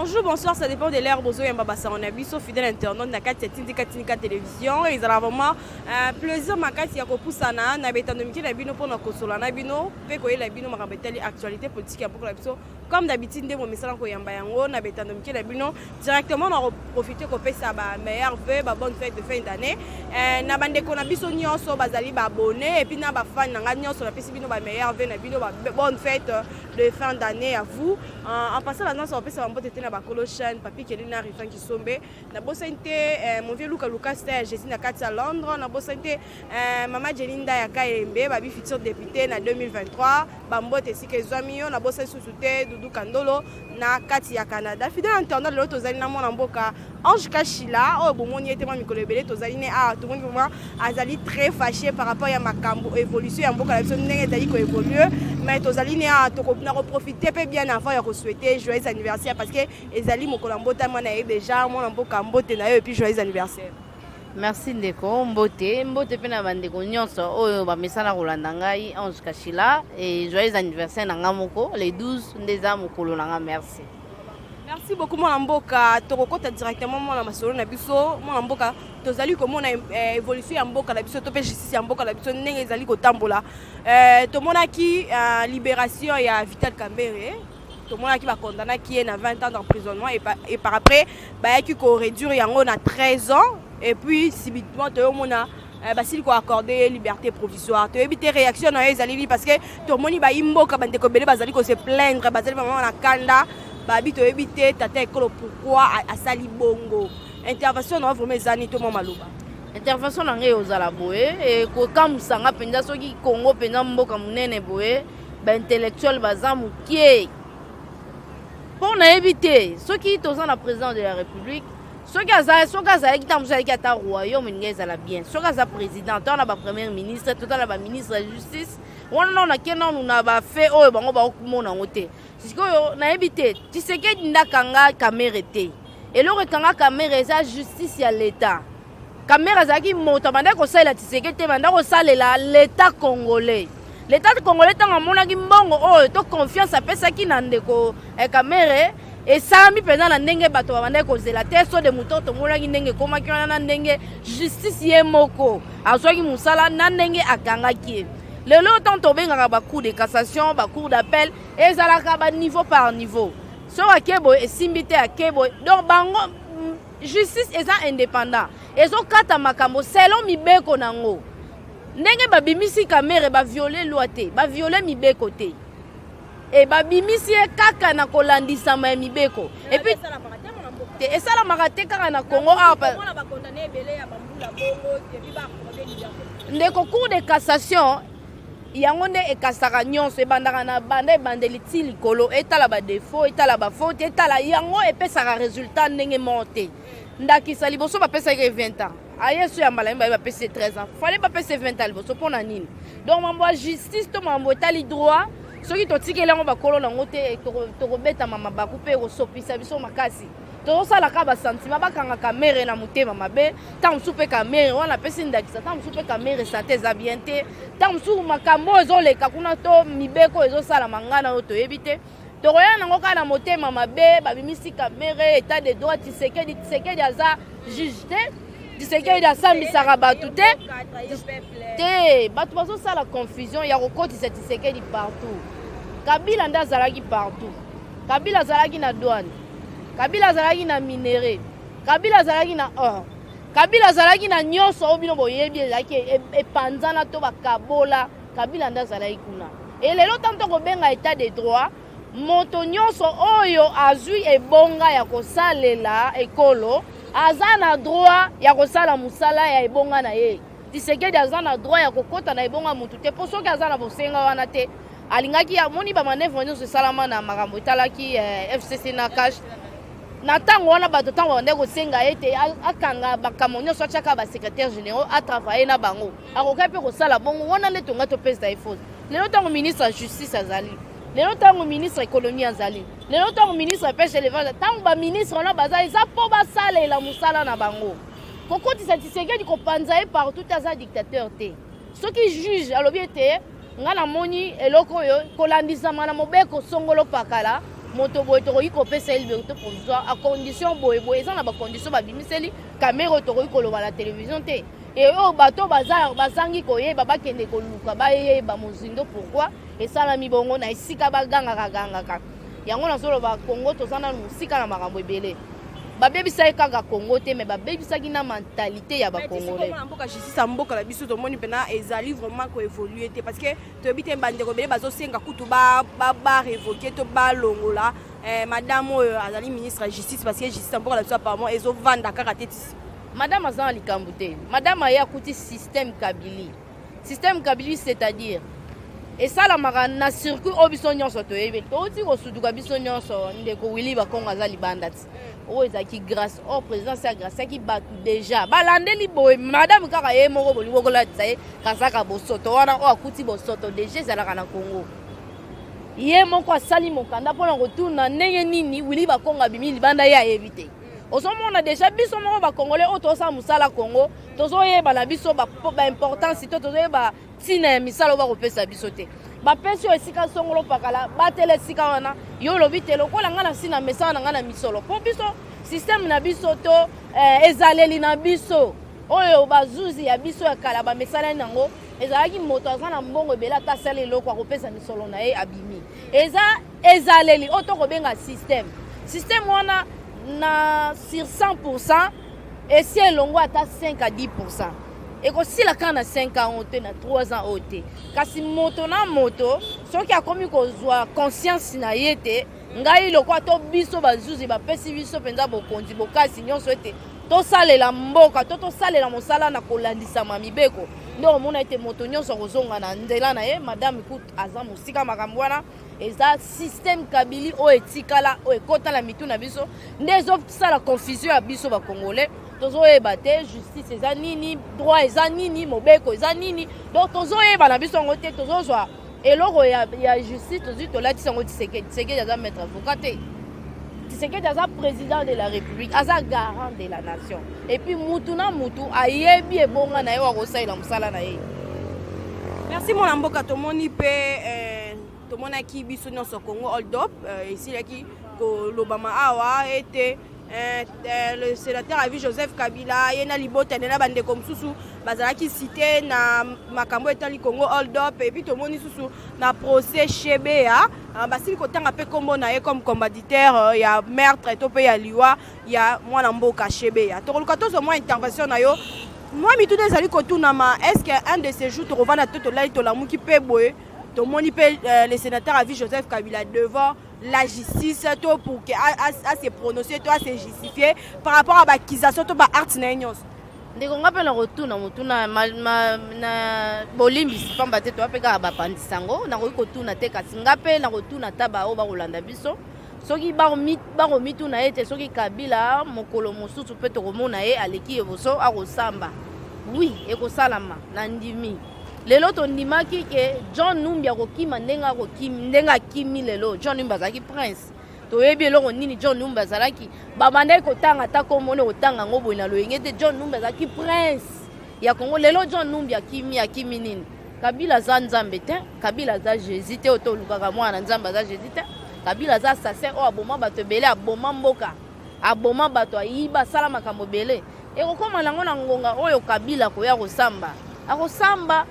Bonjour, bonsoir, ça dépend de l'heure. Bozo yamba basango na biso fidèle internaute na kati ya Tindika Tindika Télévision. Ezala vraiment un plaisir makasi ya kopusana na betando mike na bino mpona kosola na bino mpe koyela bino makambo etali actualité politique ya mboka na biso. Comme d'habitude nde bomesana koyamba yango na betando mike na bino directement, na koprofite kopesa ba meilleurs vœux, ba bonne fête de fin d'année na bandeko na biso nyonso bazali ba abonné et puis na ba fan na nga nyonso. Napesi bino ba meilleurs vœux na bino, ba bonne fête de fin d'année à vous. En passant la nyonso, bapesa bambote te na bakolo chaîne, Papi Keli na Rifin Kisombe. Nabosani te mon vieux Luka Luka Ster Jésus na kati ya Londres. Nabosani te mama Jenny Ndaya Kayembe, babi futur député na 2023, bambote esika ezwami yo. Nabosani susu te Dudu Kandolo na kati ya Canada. Fidèle internaute, lelo tozali na mwana mboka Ange Kashila oyo bomoni ete mwa mikolo ebele tozali ne awa. Tomoni vraiment azali très fâché par rapport ya makambo évolution ya mboka na biso, ndenge ezali koévolue. Mais tozali ne awa na koprofite mpe bien avant ya kosouhaiter joyeux anniversaire, parce que ezali mokolo ya mbotama na ye déjà. Mwana mboka, mbote na yo et puis joyeux anniversaire. Merci ndeko, mbote, mbote mpe na bandeko nyonso oyo bamesana kolanda ngai Ange Kashila, et joyeux anniversaire na nga moko, le 12 nde eza mokolo na nga. Merci. Merci beaucoup, mwana mboka. Tokokɔta directement mwana masolo na biso. Mwana mboka, tozali komona évolution ya mboka na biso to mpe justice ya mboka na biso ndenge ezali kotambola. Tomonaki libération ya Vital Kamerhe, tomonaki bakondanaki ye na 20 ans d'emprisonnement et par après bayaki koréduire yango na 13 ans, et puis subitement toyomona basili koaccorde ye liberté provisoire. Toyebi te réaction na ye ezali nini, parce que tomoni bayi mboka, bandeko ebele bazali kose plaindre, bazali vraiment na kanda. Babi toyebi te tata ekolo pourquoi asali bongo. Intervention na vraiment eza nini to mwa maloba? Intervention na ngai ozala boye: ekokamwisanga mpenza soki Congo mpenza, mboka monene boye, baintellectuel baza mokie. Mpo nayebi te soki toza na président de la République, soki aza, soki azalaki ntango mosusu azalaki ata royaume, elingi ezala bien. Soki aza président, to na bapremier ministre, to na baministre ya justice wana, nano nake nanu na bafe oyo bango bakomona yango te. Sikoyo nayebi te, Tshisekedi ndakanga Kamerhe te. Eloko ekanga Kamerhe eza justice ya l'État. Kamerhe azalaki moto abandaki kosalela Tshisekedi te, bandaki kosalela l'État congolais. L'État congolais, ntango amonaki mbongo oyo to confiance apesaki na ndeko Kamerhe esalami mpenza na ndenge bato babandaki kozela te, saut de mouton. Tomonaki ndenge ekomaki wana, na ndenge justice ye moko azwaki mosala, na ndenge akangaki ye. Lelo ntango tobengaka bacour de cassation, bacour d'appel, ezalaka baniveau par niveau. Soki ake boye esimbi te, ake boye. Donc bango justice eza indépendant, ezokata makambo selon mibeko nango. Ndenge babimisi Kamerhe, baviole loi te, baviole mibeko te, e babimisi ye kaka na kolandisama ya mibeko. Et puis te, esalamaka te kaka na Congo awa, ndeko. Cour de cassation yango nde ekasaka nyonso, ebandaka na banda ebandeli ti likolo, etala badefo, etala bafaute, etala yango, epesaka résultat ndenge moko te. Ndakisa, liboso bapesaki ye 20 ans, aye so ya mbala mibale bapesi ye 13 ans. Fallait bapesi ye 20 ans liboso, mpo na nini? Donc mambo ya justice to mambo etali droit, soki totikeli yango bakolo nango te, tokobetama mabaku mpe ekosopisa biso makasi. Tozosala kaka basentiment. Bakanga Kamerhe na motema mabe. Ntango mosusu mpe Kamerhe wana apesi ndakisa, ntango mosusu mpe Kamerhe santé eza bien te, ntango mosusu makambo oyo ezoleka kuna to mibeko oyo ezosalama, ngai na oyo toyebi te. Tokoya nango kaka na motema mabe. Babimisi Kamerhe, état de droit. Tshisekedi, Tshisekedi aza juge te, Tshisekedi asambisaka bato te te. Bato bazosala confusion ya kokotisa Tshisekedi partout. Kabila nde azalaki partout. Kabila azalaki na douane, Kabila azalaki na minerai, Kabila azalaki na or, Kabila azalaki na nyonso oyo bino boyebi ezalaki epanzana to bakabola. Kabila nde azalaki kuna. Elelo ntango tokobenga état de droit, moto nyonso oyo azwi ebonga ya kosalela ekolo aza na droit ya kosala mosala ya ebonga na ye. Tshisekedi aza na droit ya kokɔta na ebonga motu te, mpo soki aza na bosenga wana te, alingaki amoni bamanœuvre nyonso esalama na makambo etalaki FCC na CACH. Na ntango wana bato, ntango babandaki kosenga ete akanga makambo nyonso, atiaka basecrétaire généraux, atravaille na bango, akokaki mpe kosala bongo. Wana nde tonga topesa ye fausse. Lelo ntango ministre ya justice azali, lelo ntango ministre économie azali, lelo ntango ministre ya pêche, élevage, ntango baministre wana baza, eza mpo basalela mosala na bango. Kokotisa Tshisekedi, kopanza ye partout te, aza dictateur te. Soki juge alobi ete nga namoni eloko oyo kolandisama na mobeko songolo pakala, Moto boye tokoki kopesa ye liberté provisoire à condition boye boye. Eza na bacondition babimiseli Kamerhe oyo tokoki koloba na télévision te. E oyo bato bazangi koyeba, bakende koluka bayeba mozindo pourquoi esalami bongo na esika bagangaka gangaka yango. Nazoloba, Congo toza nanu mosika na makambo ebele. Babebisaki kaka Congo te, mais babebisaki na mentalité ya Bacongolais. Na mboka, justice ya mboka na biso, tomoni mpena ezali vraiment koévoluer te, parce que toyebi te, bandeko ebele bazosenga kutu barévoquer to balongola madame oyo azali ministre ya justice, parce que justice ya mboka na biso apparemment ezovanda kaka te tisi. Madame aza na likambo te. Madame aye akuti système Kabili. Système Kabili, c'est-à-dire esalamaka na circuit oyo biso nyonso toyebi. Touti kosutuka biso nyonso, ndeko Willy Bakongo aza libanda ti oyo ezalaki grâce or présidence ya graciaki bato déjà balandeli boye. Madame kaka ye moko bolingo kolatisa ye kazaka bosoto wana oyo akuti bosoto déjà ezalaka na Congo. Ye moko asali mokanda mpona kotuna ndenge nini Willy Bakongo abimi libanda, ye ayebi te. Ozomona déjà biso moko Bacongolais oyo tozosala mosala Congo, tozoyeba na biso baimportance to tozoyeba ntina ya misala oyo bakopesa biso te. Bapesi oyo esika songolo pakala, batela esika wana. Yo olobi te, lokola ngai na si na mesala na ngai na misolo, mpo biso système na biso to ezaleli na biso oyo bazuzi ya biso ya kala bamesalani yango, ezalaki moto aza na mbongo ebele, ata asali eloko, akopesa misolo na ye, abimi. Eza ezaleli oyo tokobenga système. Système wana na sur 100 esi elongo ata 5 à 10. Ekosila kaka na 5 ans oyo te, na 3 ans oyo te. Kasi moto na moto soki akomi kozwa conscience na ye te, ngai lokwa to biso bazuzi bapesi biso mpenza bokonzi bokasi nyonso ete tosalela mboka to tosalela mosala na kolandisama mibeko, nde omona ete moto nyonso akozonga na nzela na ye. Madame kut aza mosika, makambo wana eza système Kabili oyo etikala, oyo ekɔta na mitu na biso, nde ezosala confusion ya biso Bacongolais. Tozoyeba te justice eza nini, droit eza nini, mobeko eza nini. Donc tozoyeba na biso yango te. Tozozwa eloko ya justice, tozwi, tolatisi yango Tshisekedi. Tshisekedi aza maître avocat te. Tshisekedi aza président de la République, aza garant de la nation. Et puis mutu na mutu ayebi ebonga na ye wa kosalela mosala na ye. Merci, mwana mboka. Tomoni mpe tomonaki biso nyonso Congo hold up esilaki kolobama awa ete le sénateur à vie Joseph Kabila, ye na libota na bandeko mosusu bazalaki cité na makambo etali Congo hold up. Et puis tomoni susu na procès Chebeya, basili kotanga mpe nkombo na ye comme commanditaire ya meurtre to mpe ya liwa ya mwana mboka Chebeya. Tokoluka tozwa mwa intervention na yo. Mwa mituna ezali kotunama: est ce que un de ces jours tokovanda to tolali, tolamuki mpe boye, tomoni mpe le sénateur à vie Joseph Kabila devant la justice to pour que a se prononcer to a se justifier par rapport à baaccusation to baacte na ye nyonso? Ndeko, nga mpe na kotuna motuna na bolimbisi, pamba te toya mpe kaka bapandisa yango. Nakoki kotuna te, kasi nga mpe na kotuna ta baoyo bakolanda biso, soki bakomituna ete soki Kabila mokolo mosusu mpe tokomona ye aleki liboso akosamba. Oui, ekosalama na ndimi. Lelo tondimaki ke John Numbi akokima ndenge akokimi, ndenge akimi lelo. John Numbi azalaki prince, toyebi eloko nini John Numbi azalaki. Babandaki kotanga ata komoni kotanga yango boye na loyenge te. John Numbi azalaki prince ya Congo. Lelo John Numbi akimi, akimi nini? Kabila aza Nzambe te, Kabila aza Jésus te oyo tolukaka. Mwana Nzambe aza Jésus te. Kabila aza assassin oyo aboma bato ebele, aboma mboka, aboma bato, ayiba, asala makambo ebele. Ekokóma nango na ngonga oyo Kabila koya kosamba, akosamba.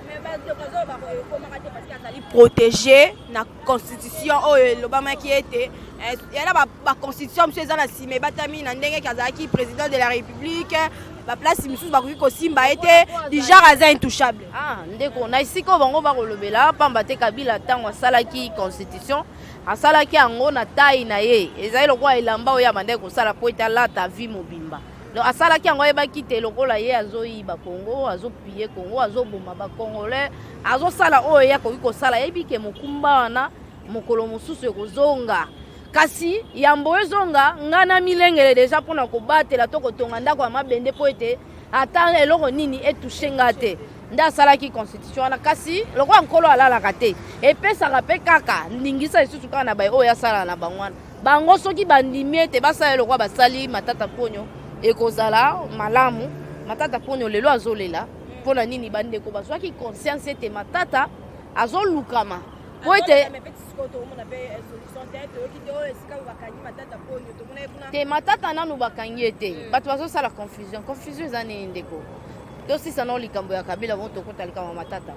Azali protégé na constitution oyo elobamaki ete yana baconstitution mosusu eza na nsima ebatami na ndenge azalaki président de la République. Baplace misusu bakoki kosimba ye te, du genre aza intouchable. Ah, ndeko, na esika oyo bango bakolobela, pamba te Kabila ntango asalaki constitution, asalaki yango na taille na ye. Ezali lokola elamba oyo abandaki kosala po ete alata vie mobimba. Donc asalaki yango, ayebaki te lokola ye azoyiba Congo, azopiller Congo, azoboma Bacongolais, azosala oyo ye akoki kosala. Ayebi ke mokumba wana mokolo mosusu ekozonga. Kasi yambo ezonga, ngai na milengele déjà mpona kobatela to kotonga ndako ya mabende mpo ete ata eloko nini etoucher nga te. Nde asalaki constitution wana. Kasi lokola Nkolo alalaka te, epesaka mpe kaka ndingisa lisusu kaka na baye oyo asalaka na bango wana. Bango soki bandimi ete basala lokola basali Matata Ponyo, ekozala malamu. Matata Ponyo lelo azolela mpona nini? Bandeko bazwaki conscience ete Matata azolukama. Po ete te Matata nanu bakangi ye te. Bato bazosala confusion. Confusion eza nini, ndeko? Tosisa nao likambo ya Kabila, bongo tokota likambo ya Matata.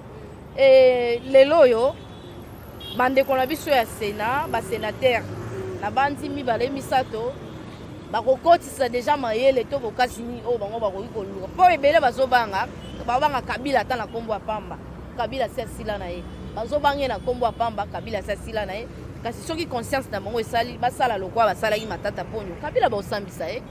Lelo oyo bandeko na biso ya Sénat, basénateur na bandi mibale misato bakokotisa deja mayele to bokasi nini oyo bango bakoki koluka, mpo ebele bazobanga, babanga Kabila ata na nkombo ya pamba. Kabila si asila na ye, bazobanga ye na nkombo ya pamba. Kabila si asila na ye, kasi soki conscience na bango esali, basala lokwa basalaki Matata Ponyo. Kabila baosambisa ye,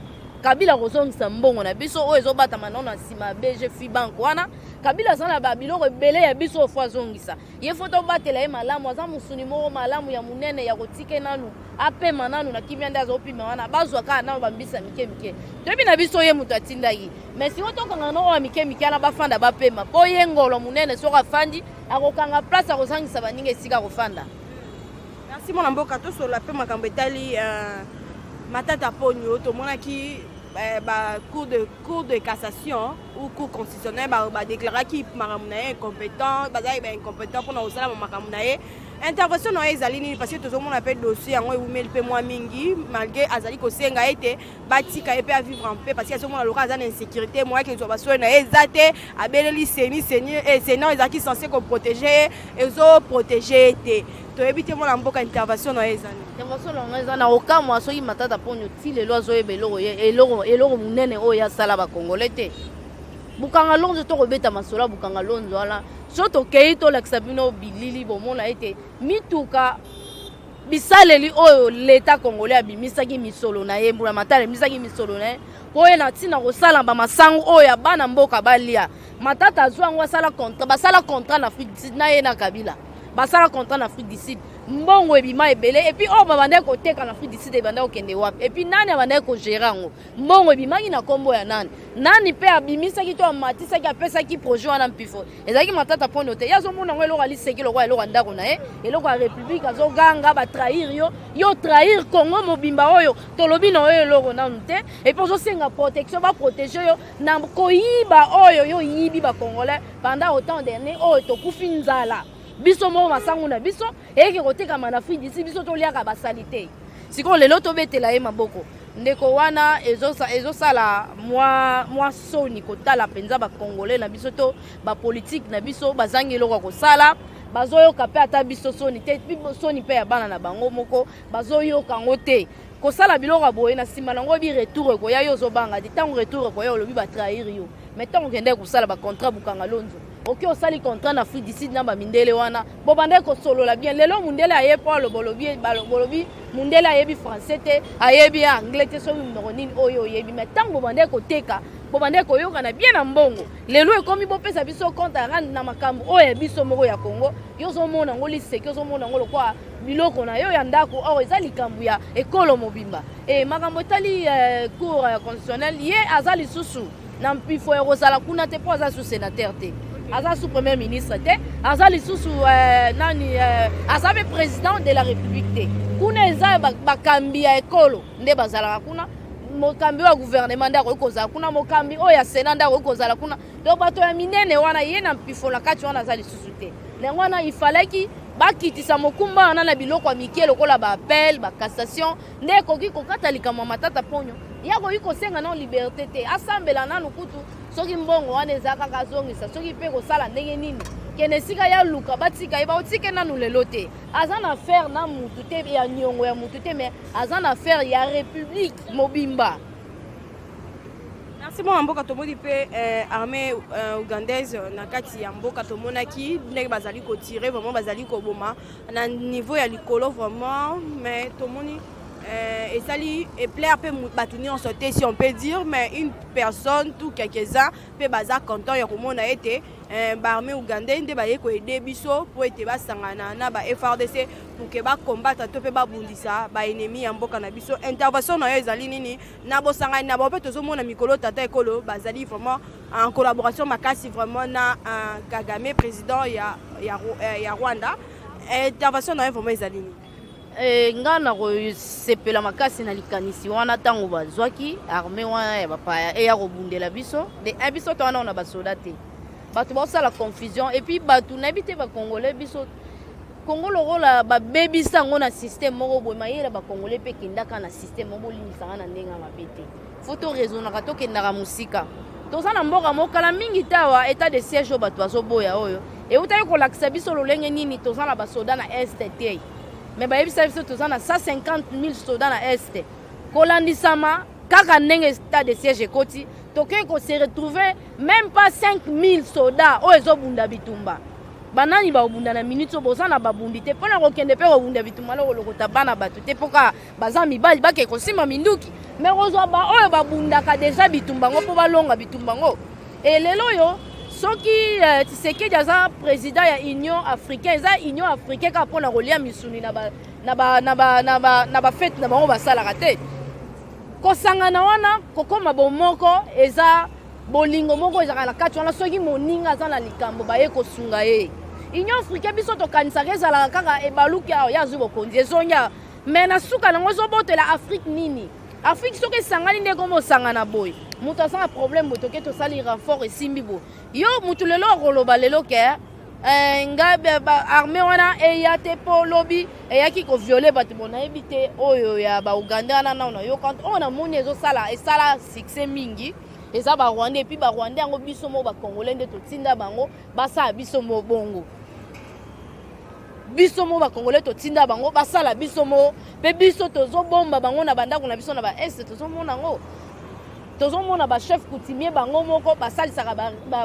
Kabila kozongisa mbongo na biso oyo ezobatama nano na nsima ya BGFI Bank wana. Kabila aza na babiloko ebele ya biso oyo faut azongisa. Ye faut tobatela ye malamu, aza mosuni moko malamu ya monene ya kotika nanu apema nanu na kimia. Nde azopima wana, bazwa kaka nano bambisa mike mike. Toyebi na biso ye moto atindaki, mais sikoyo tokanga no oyo mike mike wana, bafanda bapema, mpo ye ngolo monene, soki afandi akokanga place, akozangisa baninga esika kofanda. Merci, mwana mboka. Tosolola mpe makambo etali Matata Ponyo. Tomonaki ba cour de cassation ou cour constitutionnelle badéclaraki makambo na ye incompétent, bazalaki baincompétent mpona kosala makambo na ye. Intervention na ye ezali nini? Parce que tozomona mpe dossier yango ewumeli mpe mwa mingi, malgré azali kosenga ete batika ye mpe avivre en paix, parce que azomona loka aza na insécurité, moyaki ezwa basoins na ye eza te. Abeleli CENI, CENI CENI ezalaki censé koprotéger ye, ezoprotéger ye te. Toyebi te, mwana mboka, intervention na ye eza nini? Intervention na ngo eza na okamwa soki Matata Ponyo ti lelo azoyeba eloko eloko eloko monene oyo asala bakongole te. Bukanga Lonzo, tokobeta masolo ya Bukanga Lonzo wana. So tokei, tolakisa bino bilili, bomona ete mituka, bisaleli oyo leta congolais abimisaki misolo na ye, mbula matala ebimisaki misolo na ye mpo ye na ntina kosala bamasango oyo ya bana mboka balia. Matata azwa yango, asala contrat, basala contrat na Afrique du Sud na ye na Kabila, basala contrat na Afrique du Sud, mbongo ebima ebele. Et puis oyo babandaki koteka na Afrique du Sud ebandaki kokende wapi? Et puis nani abandaki kogérer yango? Mbongo ebimaki na nkombo ya nani? Nani mpe abimisaki to amatisaki, apesaki projet wana mpifo? Ezalaki Matata Ponyo te. Ye azomona yango eloko aliseki lokola eloko ya ndako na ye, eloko ya république. Azoganga batrahir yo, yo trahir Congo mobimba oyo tolobi na oyo eloko nanu te. Et puis ozosenga protection, baprotéger yo na koyiba oyo yo oyibi bacongolais pendant autant d'années oyo tokufi nzala. Biso moko masango na biso eyeki kotekama na Afrique d'ici, biso toliaka basali te. Sikoyo lelo tobetela ye maboko, ndeko wana ezosala mwa soni kotala mpenza bacongolais na biso to bapolitike na biso bazangi eloko ya kosala. Bazoyoka mpe ata biso soni te, soni mpe ya bana na bango moko bazoyoka yango te. Kosala biloko ya boye, na nsima nango oyebi retour ekoya, yo ozobanga te. Ntango retour ekoya, olobi batrahir yo, mais ntango okendeki kosala bacontrat Bukanga Lonzo, oki osali contrat na Afrique du Sud na bamindele wana, bobandaki kosolola bien. Lelo mundele aye mpo aloba, olobi mundele ayebi français te, ayebi anglais te, soki monoko nini oyo oyebi. Mais ntango bobandaki koteka, bobandaki koyokana bien na mbongo. Lelo ekomi bopesa biso compte à rendre na makambo oyo ya biso moko ya Congo. Yo ozomona yango liseki, ozomona yango lokwa biloko na yo ya ndako, or eza likambo ya ekolo mobimba. E makambo etali cour constitutionnelle, ye aza lisusu na mpifo ya kozala kuna te, mpo aza su sénateur te, aza su premier ministre te, aza lisusu nani, aza mpe président de la république te. Kuna eza bakambi ya ekolo nde bazalaka kuna. Mokambi oyo ya gouvernement nde akoki kozala kuna, mokambi oyo ya sénat nde akoki kozala kuna. Donc bato ya minene wana, ye na mpifo na kati wana aza lisusu te. Yango wana ifalaki bakitisa mokumba wana na biloko ya mike lokola baappel, bacassation nde ekoki kokata likambo ya Matata Ponyo. Ye akoki kosenga nano liberté te, asambela nanu kutu. Soki mbongo wana eza kaka, azongisa. Soki mpe kosala ndenge nini, kende esika ya luka batika ye, baotike nanu lelo te. Aza na affaire na mutu te, ya niongo ya mutu te, mais aza na affaire ya république mobimba. Merci, mwana mboka. Tomoni mpe armée ougandaise na kati ya mboka. Tomonaki ndenge bazali kotirer, vraiment bazali koboma na niveau ya likolo vraiment. Mais tomoni esali eplaire mpe bato nyonso te, si on peut dire, mais une personne tout quelques-uns mpe baza content ya komona ete baarmée ougandais nde baye koaider biso mpo ete basangana na ba FARDC pour que bacombattre to mpe babundisa baennemi ya mboka na biso. Intervention na yo ezali nini na bosangani na bango? Mpe tozomona mikolo tata ekolo bazali vraiment en collaboration makasi vraiment na Kagame, président ya Rwanda. Intervention na yo vraiment ezali nini? Nga na kosepela makasi na likanisi wana ntango bazwaki armée wana ya bapaya eya kobundela biso. De un, biso to wana na basoda te, bato baosala confusion. Et puis bato nayebi te, bacongolais biso. Kongo lokola babebisa yango na système moko boye, mayele bakongole mpe ekendaka na système moko. Bolimbisanga na ndenge ya mabe te, faut toraisonnaka, tokendaka mosika. Toza na mboka mokala mingi te awa. État de siège oyo bato bazoboya, oyo eutaki kolakisa biso lolenge nini toza na basoda na Est te. Mais bayebisa biso toza na 150 000 soda na Est. Kolandisama kaka ndenge état de siège ekoti, tokei kose retrouver même pas 5 000 soda oyo ezobunda bitumba. Banani bakobunda na minute oyo? Boza na babundi te mpona kokende mpe kobunda bitumba na kolokota bana bato te, mpoka baza mibali bake kosimba minduki. Mais kozwa baoyo babundaka déjà bitumba yango mpo balonga bitumba yango. E lelo oyo, soki Tshisekedi aza président ya Union africaine, eza Union africaine kaka mpona kolia misuni na bafete na bango basalaka te. Kosangana wana, kokóma bomoko, eza bolingo moko ezalaka na kati wana. Soki moninga aza na likambo, baye kosunga ye. Union africaine, biso tokanisaka ezalaka kaka ebaluki awa, ye azwi bokonzi, ezongi awa, mais na suka nango ezobotela Afrique nini? Afrique soki esangani nde ekoma osangana boye, moto aza na problème boye, toke tosali renfort, esimbi boye. Yo motu lelo akoloba lelo ke nga armée wana eya te mpo lobi eyaki kovioler bato. Bo nayebi te oyo ya bauganda wana nao nayoka. Oyo namoni ezosala, esala succès mingi, eza barwandais. Et puis barwandais yango, biso moko bacongolais nde totinda bango basala biso mo bongo. Biso mo bacongolais totinda bango basala biso mo, mpe biso tozobomba bango na bandako na biso na baEst. Tozomona yango, tozomona bachef coutumier bango moko basalisaka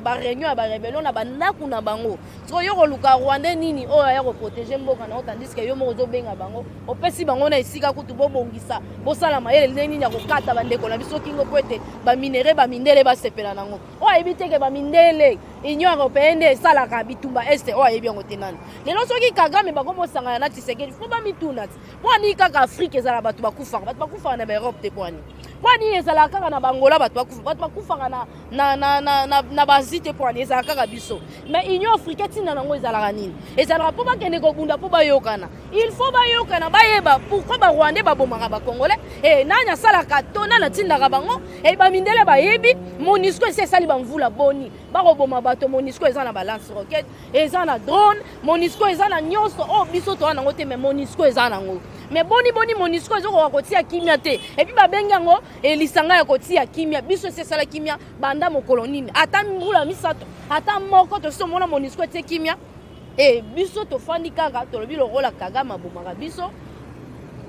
baréunion ya barébellion na bandako na bango. Sikoyo yo koluka rwandais nini oyo aya koprotéger mboka na yo, tandis que yo moko ozobenga bango, opesi bango na esika kutu bobongisa, bosala mayele ndenge nini ya kokata bandeko na biso kingo po ete baminerais bamindele basepela nango. Oyo ayebi te ke bamindele, Union européenne nde esalaka bitumba Est, oyo ayebi yango te nani? Lelo soki Kagame bakomosangana na Tshisekedi, faut bamituna ti mpo ani kaka Afrique ezala bato bakufaka, bato bakufaka na baEurope te? Mpo ani, mpo ani ezalaka kaka na bangola bato bakufa, bato bakufaka na baAsie te? Mpo ani ezalaka kaka biso? Mais Union africaine, ntina nango ezalaka nini? Ezalaka mpo bakende kobunda mpo bayokana. Il faut bayokana, bayeba pourquoi barwandais babomaka bacongolais, e nani asalaka to nani atindaka bango. E bamindele bayebi. MONUSCO esi esali bamvula boni bakoboma bato. MONUSCO eza na balance-roquettes, eza na drone, MONUSCO eza na nyonso oyo biso toza nango te. Mais MONUSCO eza nango, mais boni boni MONUSCO ezokoka kotia kimia te? Et puis babengi yango elisanga ya kotia kimia. Biso esi esala kimia banda mokolo nini? Ata mbula 3, ata moko tosi tomona MONUSCO etie kimia? E biso tofandi kaka, tolobi lokola Kagame abomaka biso,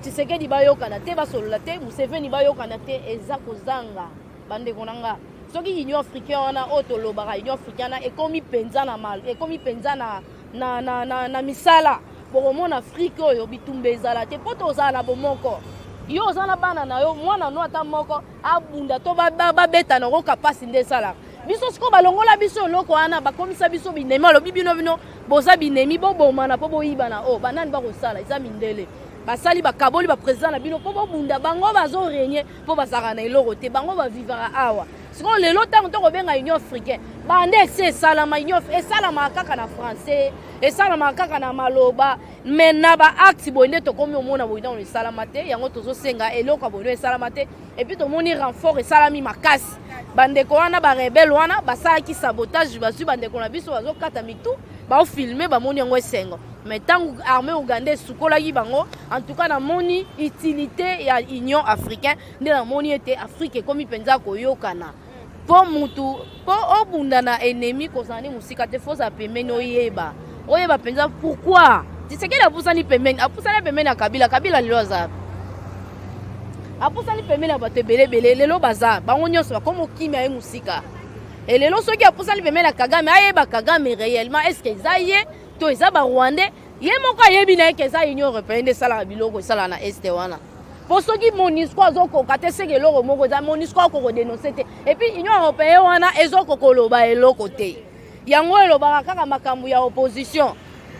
Tshisekedi bayokana te, basolola te, Museveni bayokana te. Eza kozanga bandeko na nga. Soki Union africaine wana oyo tolobaka, Union africaine wana ekomi mpenza na mal, ekomi mpenza na misala, bokomona Afrique oyo bitumba ezala te, mpo tozala na bomoko. Yo oza na bana na yo, mwana no ata moko abunda to babeta na okoka mpasi nde esalaka biso. Sikoyo balongola biso eloko wana, bakomisa biso binemi. Alobi bino, bino boza binemi, bobomana mpo boyibana. Oyo banani bakosala? Eza mindele basali, bakaboli baprésident na bino mpo bobunda. Bango bazorégner mpo bazalaka na eloko te, bango bavivaka awa. Sikoyo lelo ntango tokobenga Union africaine, bande esi esalama. Union esalamaka kaka na français, esalamaka kaka na maloba, mais na baacte boye nde tokomi omona boye ntango esalama te. Yango tozosenga eloko ya boye esalama te. Et puis tomoni renfort esalami makasi. Bandeko wana barebelles wana basalaki sabotage, bazwi bandeko na biso, bazokata mitu, baofilmer, bamoni yango esengo. Mais ntango armée ougandais esukolaki bango, en tout cas namoni utilité ya Union africaine. Nde namoni ete Afrique ekomi mpenza koyokana, mpo mutu mpo obunda na ennemi, kozala nde mosika te, faut ozala pembeni, oyeba, oyeba mpenza pourquoi Tshisekedi apusani pembeni. Apusani pembeni ya Kabila. Kabila lelo aza, apusani pembeni ya bato ebele ebele, lelo baza bango nyonso bakoma okimia ye mosika. Elelo soki apusani pembeni ya Kagame, ayeba Kagame réellement, est ce que eza ye to eza barwandais? Ye moko ayebi na ye ke eza Union européenne nde esalaka biloko esalaka na Est wana. Mpo soki MONUSCO azokoka te, seke eloko moko eza. MONUSCO akoka kodénoncer te. Et puis Union européenne wana ezokoka koloba eloko te. Yango elobaka kaka makambo ya opposition.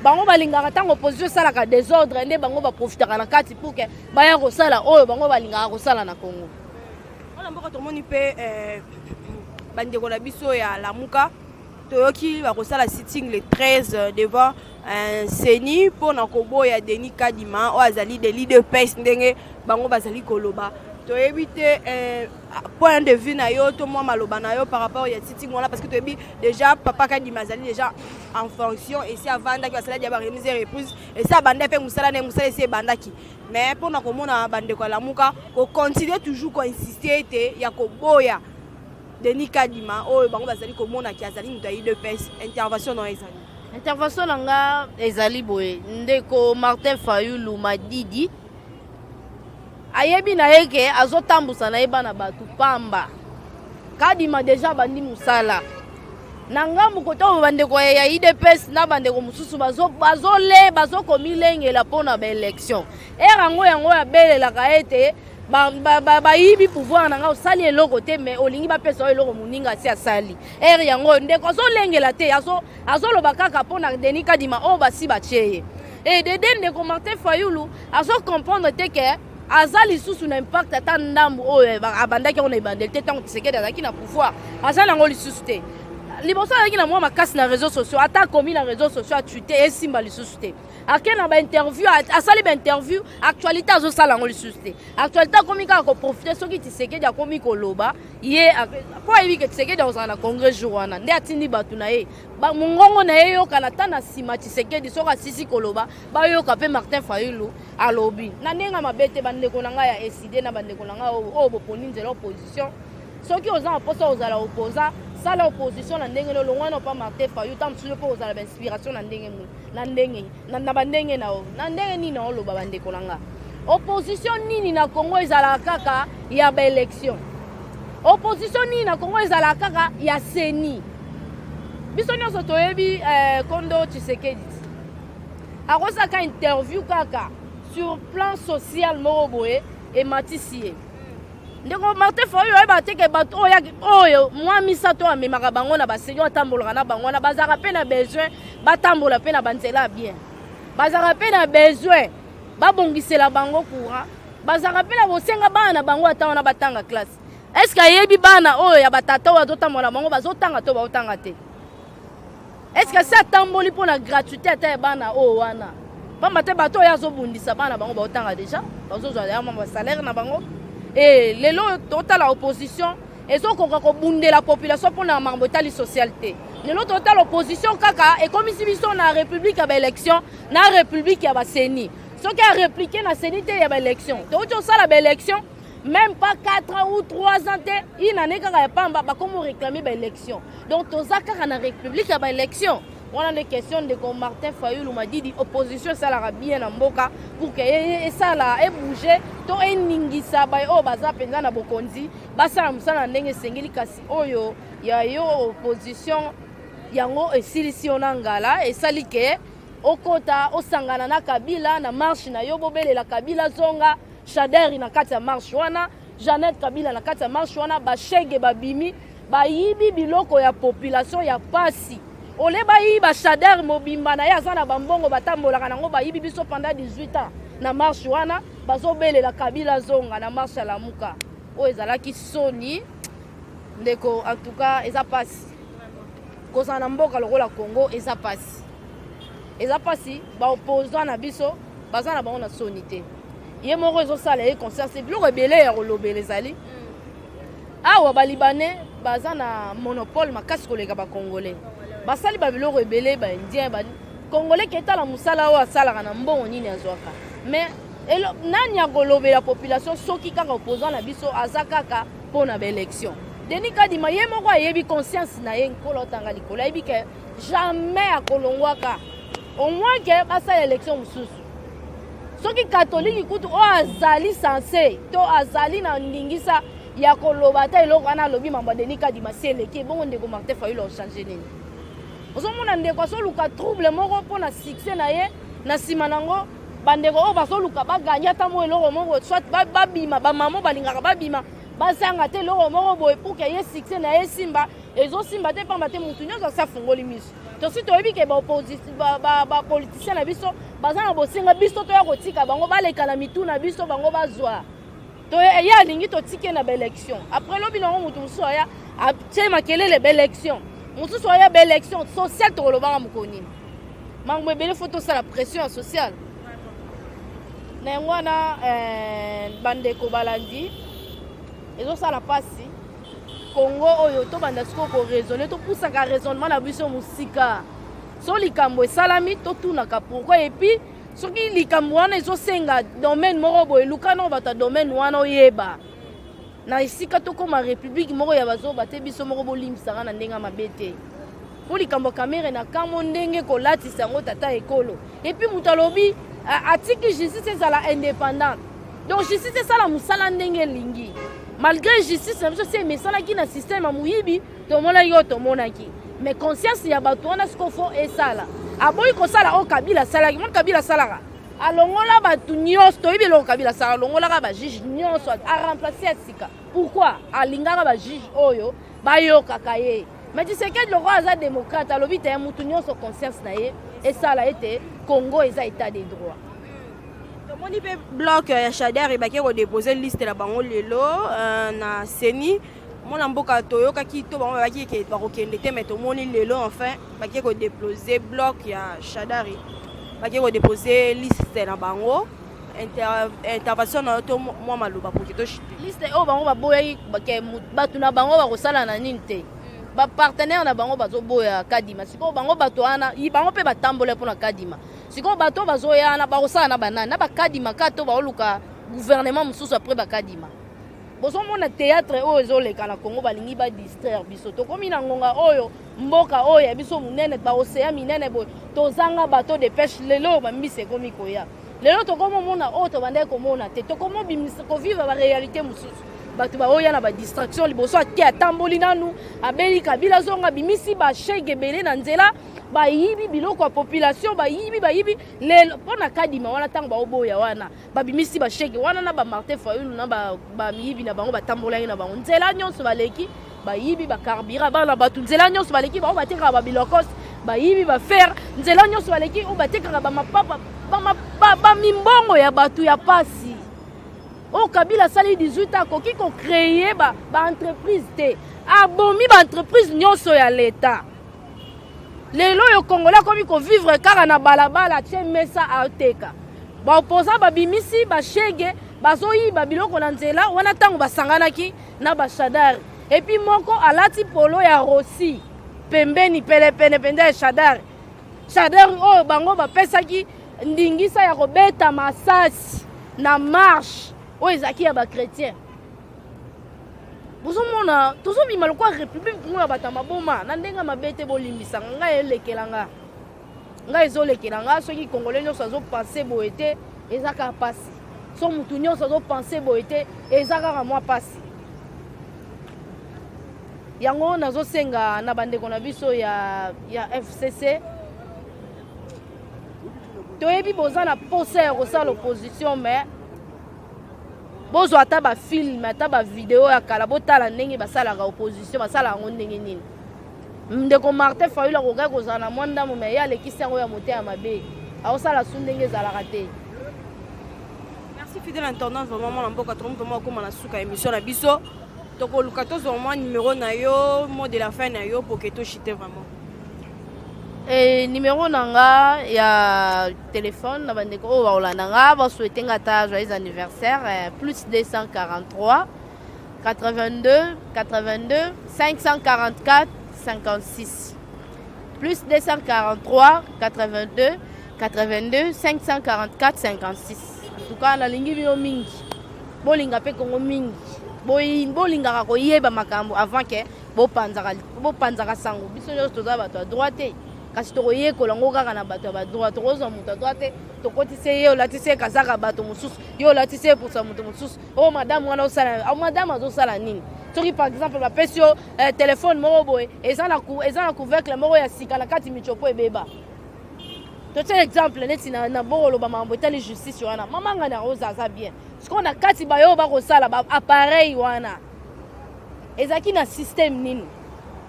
Bango balingaka ntango opposition esalaka désordre, nde bango baprofitaka na kati pour ke baya kosala oyo bango balingaka kosala na Congo. Wana mboka tomoni mpe bandeko na biso ya Lamuka, toyoki bakosala sitting le 13 devant CENI mpona koboya Denis Kadima oyo azali de l'UDPS, ndenge bango bazali koloba. Toyebi te. Point de vue na yo to mwa maloba na yo par rapport ya sitting wana, parce que toyebi déjà papa Kadima azali déjà en fonction, esi avandaki, basala dia baremise et reprise, esi abanda mpe mosala na ye, mosala esi ebandaki. Mais mpona komona bandeko ya Lamuka kocontinue toujours koinsiste ete ya koboya Denis Kadima oyo bango bazali komonaki azali moto ya UDPS, intervention na yo ezali? Intervention na nga ezali boye: ndeko Martin Fayulu Madidi ayebi na ye ke azotambusa na ye bana bato pamba. Kadima déjà abandi mosala na ngambu kote oyo, bandeko ya UDPS na bandeko mosusu bazole bazokomilengela mpona baélection. Ere yango abelelaka ete bayibi pouvoir na ngai, osali eloko te, mais olingi bapesa yo eloko moninga asi asali. Ere yango ndeko azolengela te, azoloba kaka mpona Denis Kadima oyo basi batie ye. E dede ndeko Martin Fayulu azocomprendre te ke aza lisusu na impact ata ndambu oyo abandaki yango na ebandeli te. Ntango Tshisekedi azalaki na pouvoir, aza nango lisusu te. Liboso azalaki na mwa makasi na réseau sociaux, ata akomi na réseau sociaux, atwite, esimba lisusu te. Ake na bainterview, asali bainterview, actualité azosala yango lisusu te. Actualité akomi kaka koprofite soki Tshisekedi akomi koloba ye, mpo ayebi ke Tshisekedi akozala na congrès jour wana, nde atindi bato na ye, mongongo na ye eyokana ata na nsima. Tshisekedi soki asisi koloba, bayoka mpe Martin Fayulu alobi. Na ndenge mabe te, bandeko na ngai ya ECiDé na bandeko na ngai oyo boponi nzela opposition, soki oza na mposa ozala opposant, sala opposition na ndenge lolongwa na opa Martin Fayulu. Ta mosusu mpo ozala bainspiration na ndenge na ndenge na bandenge na yo na ndenge nini oloba. Bandeko na nga, opposition nini na Congo ezalaka kaka ya baélection? Opposition nini na Congo ezalaka kaka ya CENI? Biso nyonso toyebi kondo Tshisekedi akosaka interview kaka sur plan social moko boye, ematisi ye. Ndeko Martin Fayulu oyeba te ke bato oyo mwa misato amemaka bango na basenio, atambolaka na bango wana, bazalaka mpe na besoin batambola mpe na banzela ya bien, bazalaka mpe na besoin babongisela bango courant, bazalaka mpe na bosenga bana na bango ata wana batanga classe. Est ce que ayebi bana oyo ya batata oyo azotambola bango bazotanga to baotanga te? Est ce que si atamboli mpo na gratuité ata ya bana oyo wana, pamba te bato oyo azobundisa, bana bango baotanga déjà, bazozwa ya basalaire na bango? E lelo totala opposition ezokoka kobundela population mpona makambo etali social te. Lelo totala opposition kaka ekomisi biso na république ya baélection, na république ya baCENI. Soki aréplique na CENI te, ya baélection, touti osala baélection même pas 4 ans ou 3 ans te, une année kaka ya pamba, bakomi réclamer baélection. Donc toza kaka na république ya baélection wana. Nde question, ndeko Martin Fayulu Madidi, opposition esalaka bien na mboka pour ke esala ebouge to eningisa baye oyo baza mpenza na bokonzi, basala mosala na ndenge esengeli. Kasi oyo ya yo opposition yango esilisi yo na ngala, esali ke okota osangana na Kabila na marche na yo, bobelela Kabila zonga, Shadary na kati ya marche wana, Janet Kabila na kati ya marche wana, bashege babimi, bayibi biloko ya population ya pasi. Ole bayiba Shadary mobimba na ye, aza na bambongo batambolaka nango, bayibi biso pendant 18 ans. Na marche wana bazobelela Kabila zonga, na marche ya Lamuka oyo ezalaki soni. Ndeko, en tout cas eza pasi kozala na mboka lokola Congo, eza pasi, eza pasi. Baopposant na biso baza na bango na soni te. Ye moko ezosala ye conscience, biloko ebele ya kolobela ezali awa. Balibanais baza na monopole makasi koleka bacongolais, basali babiloko ebele. Baindien ba congolais ke etala mosala oyo asalaka na mbongo nini azwaka. Mais nani akolobela population soki kaka opposant na biso aza kaka mpo na baélection? Denis Kadima ye moko ayebi conscience na ye, nkolo otanga likolo, ayebi ke jamais akolongwaka, au moins ke basala élection mosusu. Soki katolike kutu oyo azali censé to azali na ndingisa ya koloba ata eloko wana, alobi mambo ya Denis Kadima si eleki. Ebongo ndeko Martin Fayulu ochange nini? Ozomona ndeko azoluka trouble moko mpona succès na ye. Na nsima nango bandeko oyo bazoluka baganye ata mo eloko moko, soit babima, bamamo balingaka babima, bazanga te eloko moko boye pour ke ye succès na ye simba. Ezosimba te, pamba te motu nyonso asi afungoli miso. Tosi toyebi ke bapoliticien na biso baza na bosenga biso toya kotika bango baleka na mitu na biso, bango bazwa to ye alingi totike na baélection. Après lobi nango motu mosusu aya atie makelele, baélection mosusu aya, baélection sociale. Tokolobanga mokolo nini? Makambo ebele, faut tosala pression ya sociale na yango wana. Bandeko balandi. Ezosala mpasi Congo oyo. Tobanda sikoyo koraisonner, topusaka raisonnement na biso mosika. So likambo esalami, totunaka pourquoi. Et puis soki likambo wana ezosenga domaine moko boye, luka nao bato ya domaine wana, oyeba na esika. Tokóma république moko ya bazoba te. Biso moko, bolimbisaka na ndenge ya mabe te, mpo likambo ya Kamerhe na kambo ndenge kolatisa yango tata ekolo. Et puis moto alobi atiki justice ezala indépendante, donc justice esala mosala ndenge elingi, malgré justice na biso si emesanaki na système ya moyibi. Tomonaki oyo tomonaki, mais conscience ya bato wana sikoyo fo esala. Aboyi kosala oyo Kabila asalaki. Moni Kabila asalaka, alongola bato nyonso. Toyebi eloko Kabila asalaka, alongolaka bajuge nyonso, aremplace ya sika. Pourquoi? Alingaka bajuge oyo bayokaka ye. Mais Tshisekedi, lokola aza démocrate, alobi te mutu nyonso conscience na ye esala ete Congo eza état de droit. Tomoni mpe bloc ya Shadary ebaki kodépose liste na bango lelo na CENI. Mwana mboka, toyokaki to bango babaki eke bakokende te, mais tomoni lelo enfin baki kodépose, bloc ya Shadary baki kodépose liste na bango. Intervention na yo to mwa maloba poke toshite. Liste oyo bango baboyaki, bato na bango bakosala na nini te, bapartenaire na bango bazoboya Kadima. Sikoyo bango bato wana, bango mpe batambola mpona Kadima. Sikoyo bato oyo bazoya wana bakosala na banani? Na bakadima ka to baoluka gouvernement mosusu après bakadima? Bozomona théâtre oyo ezoleka na Congo, balingi badistraire biso. Tokomi na ngonga oyo mboka oyo ya biso monene, baocéan minene boye, tozanga bateau de pêche. Lelo oyo bambisi ekomi koya, lelo tokomomona oyo tobandaki komona te. Tokomobimisa kovivre baréalité mosusu. Bato baoya na badistraction liboso ake, atamboli nanu, abeli Kabila zonga, abimisi bashege ebele na nzela, bayibi biloko ya population, bayibi, bayibi. Lelo mpo na Kadima wana, ntango baoboya wana, babimisi bashege wana na bamartin Fayulu na bamiyibi na bango, batambolaki na bango nzela nyonso, baleki, bayibi bacarburant bana bato nzela nyonso baleki, bango batekaka babilokos, bayibi bafer nzela nyonso baleki, oyo batekaka bamapapa, bamimbongo ya bato ya pasi. Oyo Kabila asali 18 ans, akoki kocréer baentreprise te, abomi baentreprise nyonso ya leta. Lelo oyo Congolais akomi kovivre kaka na balabala, atie mesa, ateka. Baopposant babimisi bashege, bazoyiba biloko na nzela wana. Ntango basanganaki na bashadary, et puis moko alati polo ya Rossy pembeni pelepene mpenza ya Shadary. Shadary oyo bango bapesaki ndingisa ya kobeta masasi na marche oyo ezalaki ya bachrétien. Bozomona tozobima lokola république moko ya bato ya maboma na ndenge mabe te. Bolimbisanga ngai, elekela nga, ngai ezolekela nga. Soki Congolais nyonso azopense boye te, eza kaka mpasi. So mutu nyonso azopense boye te, eza kaka mwa mpasi. Yango nazosenga na bandeko na biso ya FCC, toyebi boza na posa ya kosala opposition, mais bozwa ata bafilm, ata bavideo ya kala, botala ndenge basalaka opposition, basala yango ndenge nini. Ndeko Martin Fayulu akokaki kozala na mwa ndambo, mais ye alekisi yango ya motema mabe, aosala su ndenge ezalaka te. Merci, fidèle internaute. Vraiment, mwana mboka, tokomi vraiment okóma na suka émission na biso. Tokoluka tozwa mwa numéro na yo, mot de la fin na yo po ke toshite vraiment. Numéro na nga ya téléphone, na bandeko oyo bakolanda nga, basouhaite nga ata joyeux anniversaire, plus 243 82 82 544 56, plus 243 82 82 544 56. En tout cas, nalingi bino mingi, bolinga mpe Kongo mingi, bolingaka koyeba makambo avant ke bopanzaka sango. Biso nyonso toza bato ya droit te, kasi tokoyekola yango kaka na bato ya badroit. Tokozwa moto ya droit te, tokotisi ye, olatisi ye kazaka bato mosusu, ye olatisi ye pusa moto mosusu. Oyo madame wana osala, madame azosala nini? Soki par exemple bapesi yo telefone moko boye, eza na couvercle moko ya sika na kati, michopo ebeba. Totia exemple neti na bokoloba makambo etali justice wana, mama ngani akoza aza bien. Sikoyo na kati bayo bakosala baappareil wana ezalaki na système nini?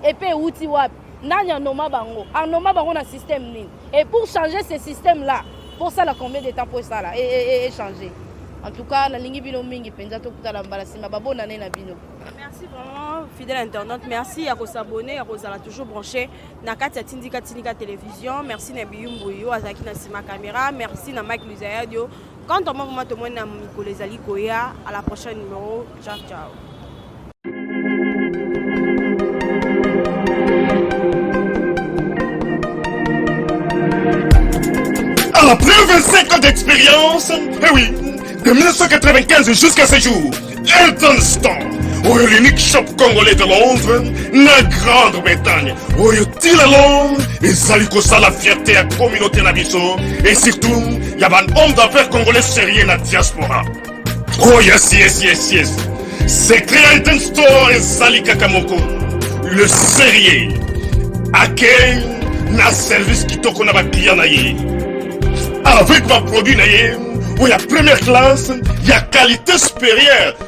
Epe euti wapi? Nani anoma bango? Anoma bango na système nini? Et pour changer ce système là, pour sala combien de temps po esala echanger? En tout cas, nalingi bino mingi mpenza. Tokutana mbala nsima. Babonane na bino. Merci vraiment, fidèle internaute. Merci ya kosabonner, ya kozala toujours branché na kati ya Tindika Tindika Télévision. Merci na Biyumbu yo azalaki na nsima caméra. Merci na Mike Luzayadio. Quant à moi, vraiment, tomoni na mikolo ezali koya. À la prochaine numéro. Ciao ciao. d'expérience. Eh oui, de 1995 jusqu'à ce jour, Elton Store oyo l'unique shop congolais de Londres na Grande-Bretagne, oyo ti lelo ezali kosala fierté ya communauté na biso et surtout ya bahomme d'affaires congolais sérieux na diaspora. Oh yes, secret ya Elton Store ezali kaka moko: le sérieux, accueil na service kitoko na baclient na ye, avec baproduit na ye oyo ya première classe, ya qualité supérieure.